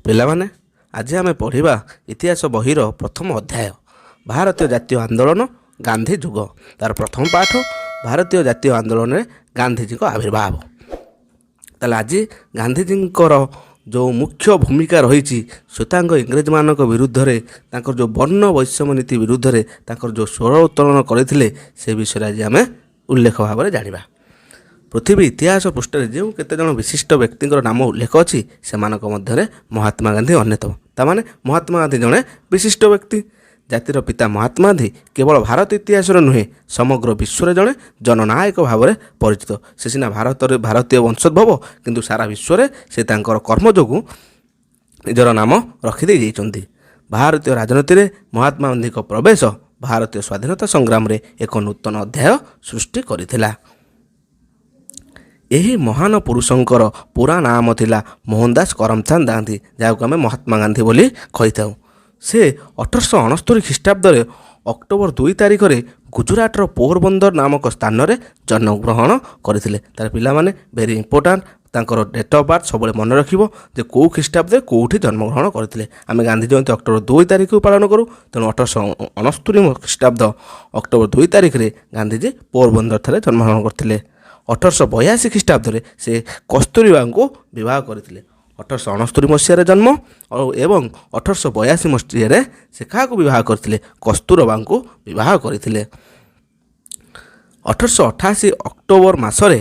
ପିଲାମାନେ, ଆଜି ଆମେ ପଢ଼ିବା ଇତିହାସ ବହିର ପ୍ରଥମ ଅଧ୍ୟାୟ, ଭାରତୀୟ ଜାତୀୟ ଆନ୍ଦୋଳନ, ଗାନ୍ଧୀ ଯୁଗ। ତାର ପ୍ରଥମ ପାଠ, ଭାରତୀୟ ଜାତୀୟ ଆନ୍ଦୋଳନରେ ଗାନ୍ଧିଜୀଙ୍କ ଆବିର୍ଭାବ। ତାହେଲେ ଆଜି ଗାନ୍ଧିଜୀଙ୍କର ଯେଉଁ ମୁଖ୍ୟ ଭୂମିକା ରହିଛି, ଶ୍ୱେତାଙ୍ଗ ଇଂରେଜମାନଙ୍କ ବିରୁଦ୍ଧରେ, ତାଙ୍କର ଯେଉଁ ବର୍ଣ୍ଣ ବୈଷମ୍ୟ ନୀତି ବିରୁଦ୍ଧରେ ତାଙ୍କର ଯେଉଁ ସ୍ୱର ଉତ୍ତୋଳନ କରିଥିଲେ, ସେ ବିଷୟରେ ଆଜି ଆମେ ଉଲ୍ଲେଖ ଭାବରେ ଜାଣିବା। ପୃଥିବୀ ଇତିହାସ ପୃଷ୍ଠରେ ଯେଉଁ କେତେଜଣ ବିଶିଷ୍ଟ ବ୍ୟକ୍ତିଙ୍କର ନାମ ଉଲ୍ଲେଖ ଅଛି, ସେମାନଙ୍କ ମଧ୍ୟରେ ମହାତ୍ମା ଗାନ୍ଧୀ ଅନ୍ୟତମ। ତାମାନେ ମହାତ୍ମା ଗାନ୍ଧୀ ଜଣେ ବିଶିଷ୍ଟ ବ୍ୟକ୍ତି। ଜାତିର ପିତା ମହାତ୍ମା ଗାନ୍ଧୀ କେବଳ ଭାରତ ଇତିହାସରେ ନୁହେଁ, ସମଗ୍ର ବିଶ୍ୱରେ ଜଣେ ଜନନାୟକ ଭାବରେ ପରିଚିତ। ସେ ସିନା ଭାରତରେ ଭାରତୀୟ ବଂଶୋଦ୍ଭବ, କିନ୍ତୁ ସାରା ବିଶ୍ୱରେ ସେ ତାଙ୍କର କର୍ମ ଯୋଗୁଁ ନିଜର ନାମ ରଖିଦେଇ ଯାଇଛନ୍ତି। ଭାରତୀୟ ରାଜନୀତିରେ ମହାତ୍ମା ଗାନ୍ଧୀଙ୍କ ପ୍ରବେଶ ଭାରତୀୟ ସ୍ୱାଧୀନତା ସଂଗ୍ରାମରେ ଏକ ନୂତନ ଅଧ୍ୟାୟ ସୃଷ୍ଟି କରିଥିଲା। ଏହି ମହାନ ପୁରୁଷଙ୍କର ପୁରା ନାମ ଥିଲା ମୋହନଦାସ କରମଚାନ୍ଦ ଗାନ୍ଧୀ, ଯାହାକୁ ଆମେ ମହାତ୍ମା ଗାନ୍ଧୀ ବୋଲି କହିଥାଉ। ସେ 1869 ଖ୍ରୀଷ୍ଟାବ୍ଦରେ ଅକ୍ଟୋବର 2 ତାରିଖରେ ଗୁଜୁରାଟର ପୋରବନ୍ଦର ନାମକ ସ୍ଥାନରେ ଜନ୍ମଗ୍ରହଣ କରିଥିଲେ। ତାର ପିଲାମାନେ, ଭେରି ଇମ୍ପୋର୍ଟାଣ୍ଟ, ତାଙ୍କର ଡେଟ୍ ଅଫ୍ ବାର୍ଥ ସବୁବେଳେ ମନେ ରଖିବ ଯେ କେଉଁ ଖ୍ରୀଷ୍ଟାବ୍ଦରେ କେଉଁଠି ଜନ୍ମଗ୍ରହଣ କରିଥିଲେ। ଆମେ ଗାନ୍ଧୀ ଜୟନ୍ତୀ ଅକ୍ଟୋବର 2 ତାରିଖକୁ ପାଳନ କରୁ। ତେଣୁ 1869 ଖ୍ରୀଷ୍ଟାବ୍ଦ ଅକ୍ଟୋବର 2 ତାରିଖରେ ଗାନ୍ଧିଜୀ ପୋରବନ୍ଦରଠାରେ ଜନ୍ମଗ୍ରହଣ କରିଥିଲେ। 1882 ଖ୍ରୀଷ୍ଟାବ୍ଦରେ ସେ କସ୍ତୁରିବାଙ୍କୁ ବିବାହ କରିଥିଲେ। 1869 ମସିହାରେ ଜନ୍ମ ଆଉ ଏବଂ 1882 ମସିହାରେ ସେ କାହାକୁ ବିବାହ କରିଥିଲେ? କସ୍ତୁରବାଙ୍କୁ ବିବାହ କରିଥିଲେ। 1888 ଅକ୍ଟୋବର ମାସରେ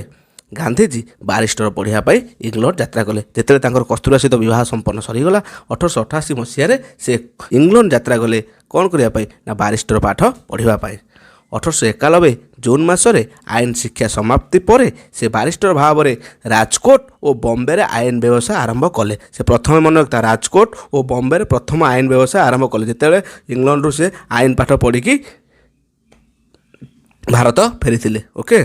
ଗାନ୍ଧିଜୀ ବାରିଷ୍ଟର ପଢ଼ିବା ପାଇଁ ଇଂଲଣ୍ଡ ଯାତ୍ରା କଲେ। ଯେତେବେଳେ ତାଙ୍କର କସ୍ତୁରବା ସହିତ ବିବାହ ସମ୍ପନ୍ନ ସରିଗଲା, 1888 ମସିହାରେ ସେ ଇଂଲଣ୍ଡ ଯାତ୍ରା କଲେ। କ'ଣ କରିବା ପାଇଁ ନା ବାରିଷ୍ଟର ପାଠ ପଢ଼ିବା ପାଇଁ। 1891 ଜୁନ୍ ମାସରେ ଆଇନ ଶିକ୍ଷା ସମାପ୍ତି ପରେ ସେ ବାରିଷ୍ଟର ଭାବରେ ରାଜକୋଟ ଓ ବମ୍ବେରେ ଆଇନ ବ୍ୟବସାୟ ଆରମ୍ଭ କଲେ। ସେ ପ୍ରଥମେ, ମନେ ରଖିଥା, ରାଜକୋଟ ଓ ବମ୍ବେରେ ପ୍ରଥମ ଆଇନ ବ୍ୟବସାୟ ଆରମ୍ଭ କଲେ, ଯେତେବେଳେ ଇଂଲଣ୍ଡରୁ ସେ ଆଇନ ପାଠ ପଢ଼ିକି ଭାରତ ଫେରିଥିଲେ। ଓକେ।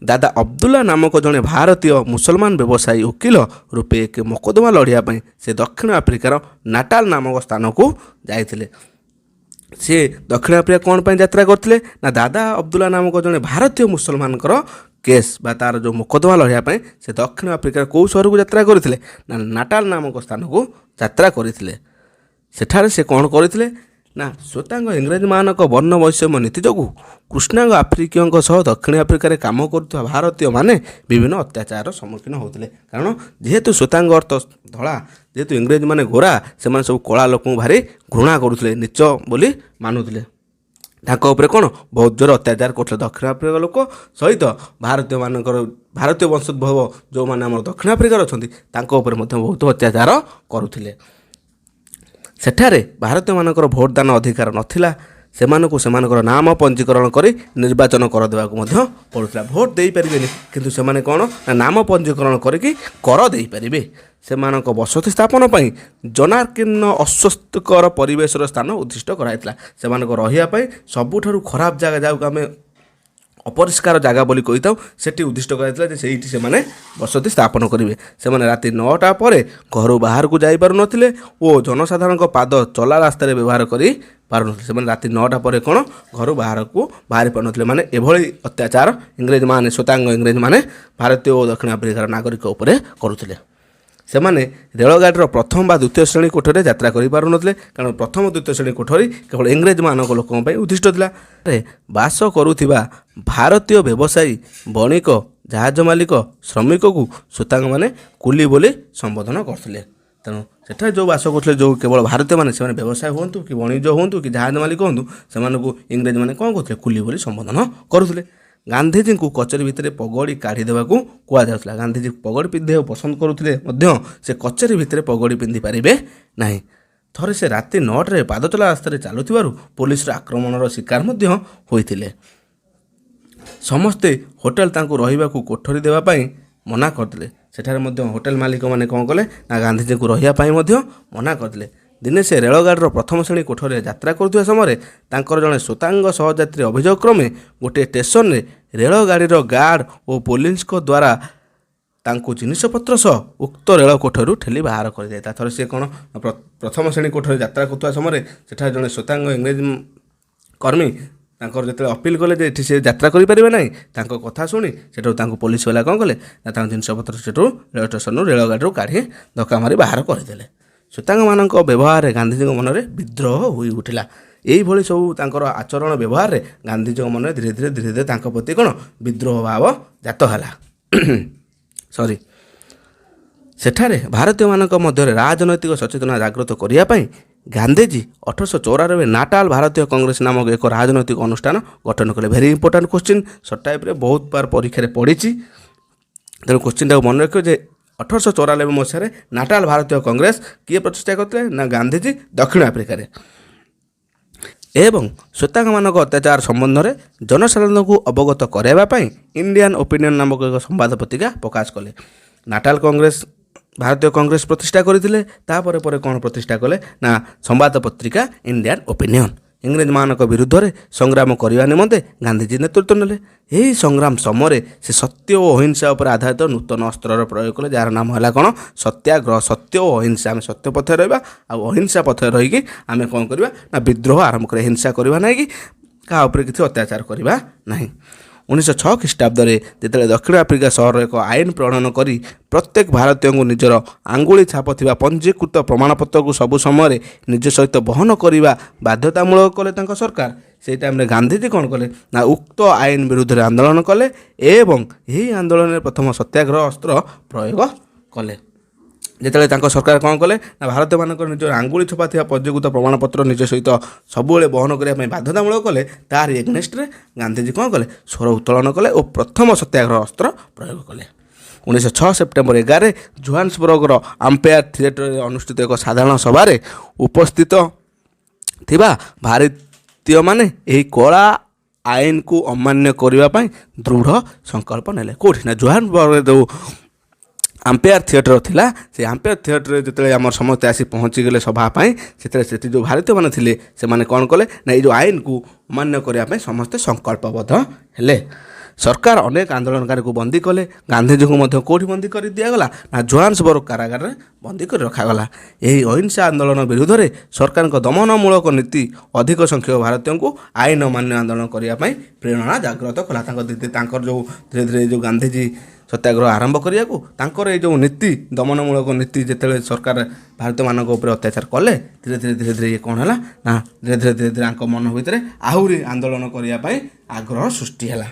ଦାଦା ଅବଦୁଲ୍ଲା ନାମକ ଜଣେ ଭାରତୀୟ ମୁସଲମାନ ବ୍ୟବସାୟୀ ଓକିଲ ରୂପେ ଏକ ମୋକଦ୍ଦମା ଲଢ଼ିବା ପାଇଁ ସେ ଦକ୍ଷିଣ ଆଫ୍ରିକାର ନାଟାଲ ନାମକ ସ୍ଥାନକୁ ଯାଇଥିଲେ। ସିଏ ଦକ୍ଷିଣ ଆଫ୍ରିକା କ'ଣ ପାଇଁ ଯାତ୍ରା କରିଥିଲେ ନା ଦାଦା ଅବଦୁଲ୍ଲା ନାମକ ଜଣେ ଭାରତୀୟ ମୁସଲମାନଙ୍କର କେସ୍ ବା ତାର ଯେଉଁ ମୋକଦ୍ଦମା ଲଢ଼ିବା ପାଇଁ ସେ ଦକ୍ଷିଣ ଆଫ୍ରିକାର କେଉଁ ସହରକୁ ଯାତ୍ରା କରିଥିଲେ ନା ନାଟାଲ ନାମକ ସ୍ଥାନକୁ ଯାତ୍ରା କରିଥିଲେ। ସେଠାରେ ସେ କ'ଣ କରିଥିଲେ ନା ଶ୍ୱେତାଙ୍ଗ ଇଂରେଜମାନଙ୍କ ବର୍ଣ୍ଣ ବୈଷମ୍ୟ ନୀତି ଯୋଗୁଁ କୃଷ୍ଣାଙ୍ଗ ଆଫ୍ରିକୀୟଙ୍କ ସହ ଦକ୍ଷିଣ ଆଫ୍ରିକାରେ କାମ କରୁଥିବା ଭାରତୀୟମାନେ ବିଭିନ୍ନ ଅତ୍ୟାଚାରର ସମ୍ମୁଖୀନ ହେଉଥିଲେ। କାରଣ ଯେହେତୁ ଶ୍ୱେତାଙ୍ଗ ଅର୍ଥ ଧଳା, ଯେହେତୁ ଇଂରେଜମାନେ ଗୋରା, ସେମାନେ ସବୁ କଳା ଲୋକଙ୍କୁ ଭାରି ଘୃଣା କରୁଥିଲେ, ନୀଚ ବୋଲି ମାନୁଥିଲେ। ତାଙ୍କ ଉପରେ କ'ଣ ବହୁତ ଜୋର ଅତ୍ୟାଚାର କରୁଥିଲେ ଦକ୍ଷିଣ ଆଫ୍ରିକା ଲୋକ ସହିତ ଭାରତୀୟମାନଙ୍କର, ଭାରତୀୟ ବଂଶୋଦ୍ଭବ ଯେଉଁମାନେ ଆମର ଦକ୍ଷିଣ ଆଫ୍ରିକାରେ ଅଛନ୍ତି, ତାଙ୍କ ଉପରେ ମଧ୍ୟ ବହୁତ ଅତ୍ୟାଚାର କରୁଥିଲେ। ସେଠାରେ ଭାରତୀୟମାନଙ୍କର ଭୋଟଦାନ ଅଧିକାର ନଥିଲା। ସେମାନଙ୍କୁ ସେମାନଙ୍କର ନାମ ପଞ୍ଜୀକରଣ କରି ନିର୍ବାଚନ କର ଦେବାକୁ ମଧ୍ୟ ପଡ଼ୁଥିଲା। ଭୋଟ ଦେଇପାରିବେନି, କିନ୍ତୁ ସେମାନେ କ'ଣ ନା ନାମ ପଞ୍ଜୀକରଣ କରିକି କର ଦେଇପାରିବେ। ସେମାନଙ୍କ ବସତି ସ୍ଥାପନ ପାଇଁ ଜନାକୀର୍ଣ୍ଣ ଅସ୍ୱସ୍ତିକର ପରିବେଶର ସ୍ଥାନ ଉଦ୍ଦିଷ୍ଟ କରାଯାଇଥିଲା। ସେମାନଙ୍କ ରହିବା ପାଇଁ ସବୁଠାରୁ ଖରାପ ଜାଗା, ଯାହାକୁ ଆମେ ଅପରିଷ୍କାର ଜାଗା ବୋଲି କହିଥାଉ, ସେଠି ଉଦ୍ଦିଷ୍ଟ କରାଯାଇଥିଲା ଯେ ସେଇଠି ସେମାନେ ବସତି ସ୍ଥାପନ କରିବେ। ସେମାନେ ରାତି 9ଟା ପରେ ଘରୁ ବାହାରକୁ ଯାଇପାରୁନଥିଲେ ଓ ଜନସାଧାରଣଙ୍କ ପାଦ ଚଲା ରାସ୍ତାରେ ବ୍ୟବହାର କରି ପାରୁନଥିଲେ। ସେମାନେ ରାତି 9ଟା ପରେ କ'ଣ ଘରୁ ବାହାରକୁ ବାହାରି ପାରୁନଥିଲେ। ମାନେ ଏଭଳି ଅତ୍ୟାଚାର ଇଂରେଜମାନେ, ଶ୍ୱେତାଙ୍ଗ ଇଂରେଜମାନେ ଭାରତୀୟ ଓ ଦକ୍ଷିଣ ଆଫ୍ରିକାର ନାଗରିକ ଉପରେ କରୁଥିଲେ। ସେମାନେ ରେଳଗାଡ଼ିର ପ୍ରଥମ ବା ଦ୍ୱିତୀୟ ଶ୍ରେଣୀ କୋଠରୀରେ ଯାତ୍ରା କରିପାରୁନଥିଲେ, କାରଣ ପ୍ରଥମ ଦ୍ୱିତୀୟ ଶ୍ରେଣୀ କୋଠରୀ କେବଳ ଇଂରେଜମାନଙ୍କ ଲୋକଙ୍କ ପାଇଁ ଉଦ୍ଦିଷ୍ଟ ଥିଲା। ରେ ବାସ କରୁଥିବା ଭାରତୀୟ ବ୍ୟବସାୟୀ, ବଣିକ, ଜାହାଜ ମାଲିକ, ଶ୍ରମିକକୁ ଶ୍ୱେତାଙ୍ଗମାନେ କୁଲି ବୋଲି ସମ୍ବୋଧନ କରୁଥିଲେ। ତେଣୁ ସେଠାରେ ଯେଉଁ ବାସ କରୁଥିଲେ ଯେଉଁ କେବଳ ଭାରତୀୟମାନେ, ସେମାନେ ବ୍ୟବସାୟ ହୁଅନ୍ତୁ କି ବଣିଜ ହୁଅନ୍ତୁ କି ଜାହାଜ ମାଲିକ ହୁଅନ୍ତୁ, ସେମାନଙ୍କୁ ଇଂରେଜମାନେ କ'ଣ କରୁଥିଲେ? କୁଲି ବୋଲି ସମ୍ବୋଧନ କରୁଥିଲେ। ଗାନ୍ଧିଜୀଙ୍କୁ କଚେରୀ ଭିତରେ ପଗଡ଼ି କାଢ଼ି ଦେବାକୁ କୁହାଯାଉଥିଲା। ଗାନ୍ଧିଜୀ ପଗଡ଼ି ପିନ୍ଧିବାକୁ ପସନ୍ଦ କରୁଥିଲେ ମଧ୍ୟ ସେ କଚେରୀ ଭିତରେ ପଗଡ଼ି ପିନ୍ଧି ପାରିବେ ନାହିଁ। ଥରେ ସେ ରାତି 9ଟାରେ ପାଦଚଲା ରାସ୍ତାରେ ଚାଲୁଥିବାରୁ ପୋଲିସର ଆକ୍ରମଣର ଶିକାର ମଧ୍ୟ ହୋଇଥିଲେ। ସମସ୍ତେ ହୋଟେଲ ତାଙ୍କୁ ରହିବାକୁ କୋଠରୀ ଦେବା ପାଇଁ ମନା କରିଦେଲେ। ସେଠାରେ ମଧ୍ୟ ହୋଟେଲ ମାଲିକମାନେ କ'ଣ କଲେ ନା ଗାନ୍ଧିଜୀଙ୍କୁ ରହିବା ପାଇଁ ମଧ୍ୟ ମନା କରିଦେଲେ। ଦିନେ ସେ ରେଳଗାଡ଼ିର ପ୍ରଥମ ଶ୍ରେଣୀ କୋଠରୀରେ ଯାତ୍ରା କରୁଥିବା ସମୟରେ ତାଙ୍କର ଜଣେ ଶ୍ୱେତାଙ୍ଗ ସହଯାତ୍ରୀ ଅଭିଯୋଗ କ୍ରମେ ଗୋଟିଏ ଷ୍ଟେସନରେ ରେଳଗାଡ଼ିର ଗାର୍ଡ଼ ଓ ପୋଲିସଙ୍କ ଦ୍ୱାରା ତାଙ୍କୁ ଜିନିଷପତ୍ର ସହ ଉକ୍ତ ରେଳ କୋଠରୀରୁ ଠେଲି ବାହାର କରିଯାଇଥିଲା। ଥରେ ସେ କ'ଣ ପ୍ରଥମ ଶ୍ରେଣୀ କୋଠରୀରେ ଯାତ୍ରା କରୁଥିବା ସମୟରେ ସେଠାରେ ଜଣେ ଶ୍ୱେତାଙ୍ଗ ଇଂରେଜ କର୍ମୀ ତାଙ୍କର ଯେତେବେଳେ ଅପିଲ କଲେ ଯେ ଏଠି ସେ ଯାତ୍ରା କରିପାରିବେ ନାହିଁ, ତାଙ୍କ କଥା ଶୁଣି ସେଠାରୁ ତାଙ୍କୁ ପୋଲିସ ବାଲା କ'ଣ କଲେ ନା ତାଙ୍କ ଜିନିଷପତ୍ର ସେଠୁ ରେଳ ଷ୍ଟେସନରୁ, ରେଳଗାଡ଼ିରୁ କାଢ଼ି ଧକ୍କା ମାରି ବାହାର କରିଦେଲେ। ଶ୍ଵେତାଙ୍ଗମାନଙ୍କ ବ୍ୟବହାରରେ ଗାନ୍ଧିଜୀଙ୍କ ମନରେ ବିଦ୍ରୋହ ହୋଇ ଉଠିଲା। ଏଇଭଳି ସବୁ ତାଙ୍କର ଆଚରଣ ବ୍ୟବହାରରେ ଗାନ୍ଧିଜୀଙ୍କ ମନରେ ଧୀରେ ଧୀରେ ଧୀରେ ଧୀରେ ତାଙ୍କ ପ୍ରତି କ'ଣ ବିଦ୍ରୋହ ଭାବ ଜାତ ହେଲା। ସରି। ସେଠାରେ ଭାରତୀୟମାନଙ୍କ ମଧ୍ୟରେ ରାଜନୈତିକ ସଚେତନା ଜାଗ୍ରତ କରିବା ପାଇଁ ଗାନ୍ଧିଜୀ 1894 ନାଟାଲ ଭାରତୀୟ କଂଗ୍ରେସ ନାମକ ଏକ ରାଜନୈତିକ ଅନୁଷ୍ଠାନ ଗଠନ କଲେ। ଭେରି ଇମ୍ପୋର୍ଟାଣ୍ଟ କୋଶ୍ଚିନ୍, ସର୍ଟ ଟାଇପ୍ରେ ବହୁତ ବାର ପରୀକ୍ଷାରେ ପଡ଼ିଛି। ତେଣୁ କୋଶ୍ଚିନ୍ଟାକୁ ମନେ ରଖିବ ଯେ 1894 ମସିହାରେ ନାଟାଲ ଭାରତୀୟ କଂଗ୍ରେସ କିଏ ପ୍ରତିଷ୍ଠା କରିଥିଲେ ନା ଗାନ୍ଧିଜୀ, ଦକ୍ଷିଣ ଆଫ୍ରିକାରେ, ଏବଂ ଶ୍ଵେତାଙ୍ଗମାନଙ୍କ ଅତ୍ୟାଚାର ସମ୍ବନ୍ଧରେ ଜନସାଧାରଣଙ୍କୁ ଅବଗତ କରାଇବା ପାଇଁ ଇଣ୍ଡିଆନ୍ ଓପିନିଅନ୍ ନାମକ ଏକ ସମ୍ବାଦ ପତ୍ରିକା ପ୍ରକାଶ କଲେ। ନାଟାଲ କଂଗ୍ରେସ, ଭାରତୀୟ କଂଗ୍ରେସ ପ୍ରତିଷ୍ଠା କରିଥିଲେ। ତାପରେ ପରେ କ'ଣ ପ୍ରତିଷ୍ଠା କଲେ ନା ସମ୍ବାଦ ପତ୍ରିକା ଇଣ୍ଡିଆନ୍ ଓପିନିଅନ୍। ଇଂରେଜମାନଙ୍କ ବିରୁଦ୍ଧରେ ସଂଗ୍ରାମ କରିବା ନିମନ୍ତେ ଗାନ୍ଧିଜୀ ନେତୃତ୍ୱ ନେଲେ। ଏହି ସଂଗ୍ରାମ ସମୟରେ ସେ ସତ୍ୟ ଓ ଅହିଂସା ଉପରେ ଆଧାରିତ ନୂତନ ଅସ୍ତ୍ରର ପ୍ରୟୋଗ କଲେ, ଯାହାର ନାମ ହେଲା କ'ଣ? ସତ୍ୟାଗ୍ରହ। ସତ୍ୟ ଓ ଅହିଂସା। ଆମେ ସତ୍ୟ ପଥରେ ରହିବା ଆଉ ଅହିଂସା ପଥରେ ରହିକି ଆମେ କ'ଣ କରିବା ନା ବିଦ୍ରୋହ ଆରମ୍ଭ କରିବା। ହିଂସା କରିବା ନାହିଁ କି କାହା ଉପରେ କିଛି ଅତ୍ୟାଚାର କରିବା ନାହିଁ। 1906 ଖ୍ରୀଷ୍ଟାବ୍ଦରେ ଯେତେବେଳେ ଦକ୍ଷିଣ ଆଫ୍ରିକା ସହରର ଏକ ଆଇନ ପ୍ରଣୟନ କରି ପ୍ରତ୍ୟେକ ଭାରତୀୟଙ୍କୁ ନିଜର ଆଙ୍ଗୁଳି ଛାପ ଥିବା ପଞ୍ଜୀକୃତ ପ୍ରମାଣପତ୍ରକୁ ସବୁ ସମୟରେ ନିଜ ସହିତ ବହନ କରିବା ବାଧ୍ୟତାମୂଳକ କଲେ ତାଙ୍କ ସରକାର, ସେଇ ଟାଇମ୍ରେ ଗାନ୍ଧିଜୀ କ'ଣ କଲେ ନା ଉକ୍ତ ଆଇନ ବିରୁଦ୍ଧରେ ଆନ୍ଦୋଳନ କଲେ ଏବଂ ଏହି ଆନ୍ଦୋଳନରେ ପ୍ରଥମ ସତ୍ୟାଗ୍ରହ ଅସ୍ତ୍ର ପ୍ରୟୋଗ କଲେ। ଯେତେବେଳେ ତାଙ୍କ ସରକାର କ'ଣ କଲେ ନା ଭାରତୀୟମାନଙ୍କର ନିଜର ଆଙ୍ଗୁଳି ଛପା ଥିବା ପଞ୍ଜୀକୃତ ପ୍ରମାଣପତ୍ର ନିଜ ସହିତ ସବୁବେଳେ ବହନ କରିବା ପାଇଁ ବାଧ୍ୟତାମୂଳକ କଲେ, ତାରି ଏଗନେଷ୍ଟରେ ଗାନ୍ଧିଜୀ କ'ଣ କଲେ? ସ୍ୱର ଉତ୍ତୋଳନ କଲେ ଓ ପ୍ରଥମ ସତ୍ୟାଗ୍ରହ ଅସ୍ତ୍ର ପ୍ରୟୋଗ କଲେ। 1906 ସେପ୍ଟେମ୍ବର 11ରେ ଜୋହାନ୍ସବର୍ଗର ଆମ୍ପେୟାର ଥିଏଟରରେ ଅନୁଷ୍ଠିତ ଏକ ସାଧାରଣ ସଭାରେ ଉପସ୍ଥିତ ଥିବା ଭାରତୀୟମାନେ ଏହି କଳା ଆଇନକୁ ଅମାନ୍ୟ କରିବା ପାଇଁ ଦୃଢ଼ ସଂକଳ୍ପ ନେଲେ। କେଉଁଠି ନା ଜୋହାନ୍ସବର୍ଗରେ ଯେଉଁ ଆମ୍ପେୟାର ଥିଏଟର ଥିଲା, ସେ ଆମ୍ପେୟାର ଥିଏଟରରେ ଯେତେବେଳେ ଆମର ସମସ୍ତେ ଆସି ପହଞ୍ଚିଗଲେ ସଭା ପାଇଁ, ସେତେବେଳେ ସେଠି ଯେଉଁ ଭାରତୀୟମାନେ ଥିଲେ, ସେମାନେ କ'ଣ କଲେ ନା ଏଇ ଯେଉଁ ଆଇନକୁ ଅମାନ୍ୟ କରିବା ପାଇଁ ସମସ୍ତେ ସଂକଳ୍ପବଦ୍ଧ ହେଲେ। ସରକାର ଅନେକ ଆନ୍ଦୋଳନକାରୀଙ୍କୁ ବନ୍ଦୀ କଲେ। ଗାନ୍ଧିଜୀଙ୍କୁ ମଧ୍ୟ କେଉଁଠି ବନ୍ଦୀ କରି ଦିଆଗଲା ନା ଜୋହାନ୍ସବର୍ଗ କାରାଗାରରେ ବନ୍ଦୀ କରି ରଖାଗଲା। ଏହି ଅହିଂସା ଆନ୍ଦୋଳନ ବିରୁଦ୍ଧରେ ସରକାରଙ୍କ ଦମନମୂଳକ ନୀତି ଅଧିକ ସଂଖ୍ୟକ ଭାରତୀୟଙ୍କୁ ଆଇନ ଅମାନ୍ୟ ଆନ୍ଦୋଳନ କରିବା ପାଇଁ ପ୍ରେରଣା ଜାଗ୍ରତ କଲା। ତାଙ୍କର ଯେଉଁ ଧୀରେ ଧୀରେ ଯେଉଁ ଗାନ୍ଧିଜୀ ସତ୍ୟାଗ୍ରହ ଆରମ୍ଭ କରିବାକୁ ତାଙ୍କର ଏଇ ଯେଉଁ ନୀତି, ଦମନମୂଳକ ନୀତି, ଯେତେବେଳେ ସରକାର ଭାରତୀୟମାନଙ୍କ ଉପରେ ଅତ୍ୟାଚାର କଲେ, ଧୀରେ ଧୀରେ ଧୀରେ ଧୀରେ ଇଏ କ'ଣ ହେଲା ନା ଧୀରେ ଧୀରେ ଧୀରେ ଧୀରେ ୟାଙ୍କ ମନ ଭିତରେ ଆହୁରି ଆନ୍ଦୋଳନ କରିବା ପାଇଁ ଆଗ୍ରହ ସୃଷ୍ଟି ହେଲା।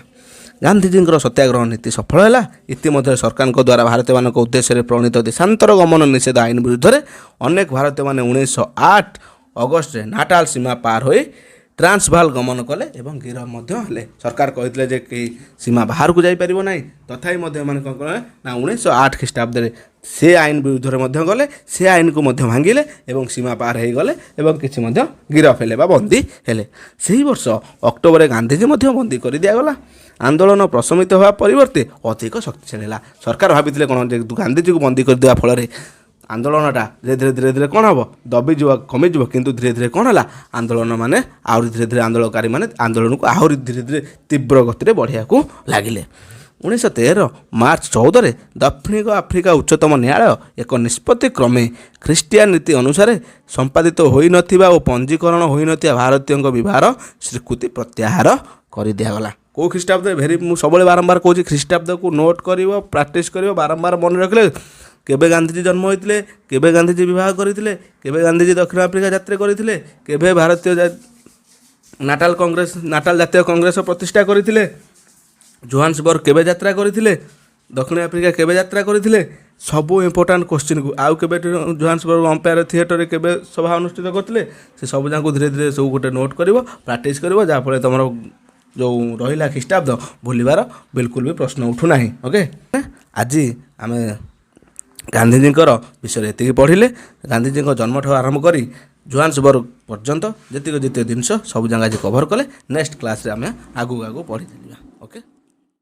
ଗାନ୍ଧିଜୀଙ୍କର ସତ୍ୟାଗ୍ରହ ନୀତି ସଫଳ ହେଲା। ଇତିମଧ୍ୟରେ ସରକାରଙ୍କ ଦ୍ୱାରା ଭାରତୀୟମାନଙ୍କ ଉଦ୍ଦେଶ୍ୟରେ ପ୍ରଣୀତ ଦେଶାନ୍ତର ଗମନ ନିଷେଧ ଆଇନ ବିରୁଦ୍ଧରେ ଅନେକ ଭାରତୀୟମାନେ 1908 ଅଗଷ୍ଟରେ ନାଟାଲ ସୀମା ପାର ହୋଇ ଟ୍ରାନ୍ସଭାଲ ଗମନ କଲେ ଏବଂ ଗିରଫ ମଧ୍ୟ ହେଲେ। ସରକାର କହିଥିଲେ ଯେ କେହି ସୀମା ବାହାରକୁ ଯାଇପାରିବ ନାହିଁ। ତଥାପି ମଧ୍ୟ ଏମାନେ କ'ଣ କଲେ ନା 1908 ଖ୍ରୀଷ୍ଟାବ୍ଦରେ ସେ ଆଇନ ବିରୁଦ୍ଧରେ ମଧ୍ୟ ଗଲେ, ସେ ଆଇନକୁ ମଧ୍ୟ ଭାଙ୍ଗିଲେ ଏବଂ ସୀମା ପାର ହେଇଗଲେ ଏବଂ କିଛି ମଧ୍ୟ ଗିରଫ ହେଲେ ବା ବନ୍ଦୀ ହେଲେ। ସେହି ବର୍ଷ ଅକ୍ଟୋବରରେ ଗାନ୍ଧିଜୀ ମଧ୍ୟ ବନ୍ଦୀ କରିଦିଆଗଲା। ଆନ୍ଦୋଳନ ପ୍ରଶମିତ ହେବା ପରିବର୍ତ୍ତେ ଅଧିକ ଶକ୍ତିଶାଳୀ ହେଲା। ସରକାର ଭାବିଥିଲେ କ'ଣ ଯେ ଗାନ୍ଧିଜୀକୁ ବନ୍ଦୀ କରିଦେବା ଫଳରେ ଆନ୍ଦୋଳନଟା ଧୀରେ ଧୀରେ ଧୀରେ ଧୀରେ କ'ଣ ହେବ, ଦବିଯିବ, କମିଯିବ। କିନ୍ତୁ ଧୀରେ ଧୀରେ କ'ଣ ହେଲା? ଆନ୍ଦୋଳନ ମାନେ ଆହୁରି ଧୀରେ ଧୀରେ ଆନ୍ଦୋଳନକାରୀମାନେ ଆନ୍ଦୋଳନକୁ ଆହୁରି ଧୀରେ ଧୀରେ ତୀବ୍ର ଗତିରେ ବଢ଼ିବାକୁ ଲାଗିଲେ। 1913 ମାର୍ଚ୍ଚ 14ରେ ଦକ୍ଷିଣ ଆଫ୍ରିକା ଉଚ୍ଚତମ ନ୍ୟାୟାଳୟ ଏକ ନିଷ୍ପତ୍ତି କ୍ରମେ ଖ୍ରୀଷ୍ଟିଆନ ନୀତି ଅନୁସାରେ ସମ୍ପାଦିତ ହୋଇନଥିବା ଓ ପଞ୍ଜୀକରଣ ହୋଇନଥିବା ଭାରତୀୟଙ୍କ ବିବାହର ସ୍ୱୀକୃତି ପ୍ରତ୍ୟାହାର କରିଦିଆଗଲା। କେଉଁ ଖ୍ରୀଷ୍ଟାବ୍ଦରେ? ଭେରି, ମୁଁ ସବୁବେଳେ ବାରମ୍ବାର କହୁଛି, ଖ୍ରୀଷ୍ଟାବ୍ଦକୁ ନୋଟ୍ କରିବ, ପ୍ରାକ୍ଟିସ୍ କରିବ, ବାରମ୍ବାର ମନେ ରଖିଲେ କେବେ ଗାନ୍ଧିଜୀ ଜନ୍ମ ହୋଇଥିଲେ, କେବେ ଗାନ୍ଧିଜୀ ବିବାହ କରିଥିଲେ, କେବେ ଗାନ୍ଧିଜୀ ଦକ୍ଷିଣ ଆଫ୍ରିକା ଯାତ୍ରା କରିଥିଲେ, କେବେ ଭାରତୀୟ ନାଟାଲ କଂଗ୍ରେସ, ନାଟାଲ ଜାତୀୟ କଂଗ୍ରେସ ପ୍ରତିଷ୍ଠା କରିଥିଲେ, ଜୋହାନ୍ସବର୍ଗ କେବେ ଯାତ୍ରା କରିଥିଲେ, ଦକ୍ଷିଣ ଆଫ୍ରିକା କେବେ ଯାତ୍ରା କରିଥିଲେ, ସବୁ ଇମ୍ପୋର୍ଟାଣ୍ଟ କୋଶ୍ଚିନ୍କୁ, ଆଉ କେବେ ଜୋହାନ୍ସବର୍ଗ ଅମ୍ପାୟାର ଥିଏଟରରେ କେବେ ସଭା ଅନୁଷ୍ଠିତ କରିଥିଲେ, ସେ ସବୁ ଯାକୁ ଧୀରେ ଧୀରେ ସବୁ ଗୋଟେ ନୋଟ୍ କରିବ, ପ୍ରାକ୍ଟିସ୍ କରିବ, ଯାହାଫଳରେ ତୁମର ଯେଉଁ ରହିଲା ଖ୍ରୀଷ୍ଟାବ୍ଦ ଭୁଲିବାର ବିଲକୁଲ ବି ପ୍ରଶ୍ନ ଉଠୁନାହିଁ। ଓକେ, ଆଜି ଆମେ ଗାନ୍ଧିଜୀଙ୍କର ବିଷୟରେ ଏତିକି ପଢ଼ିଲେ। ଗାନ୍ଧିଜୀଙ୍କ ଜନ୍ମଠାରୁ ଆରମ୍ଭ କରି ଜୋହାନ୍ସବର୍ଗ ପର୍ଯ୍ୟନ୍ତ ଯେତିକି ଯେତିକି ଜିନିଷ ସବୁ ଯାକ ଆଜି କଭର୍ କଲେ। ନେକ୍ସଟ କ୍ଲାସ୍ରେ ଆମେ ଆଗକୁ ଆଗକୁ ପଢ଼ି ଚାଲିବା। ଓକେ।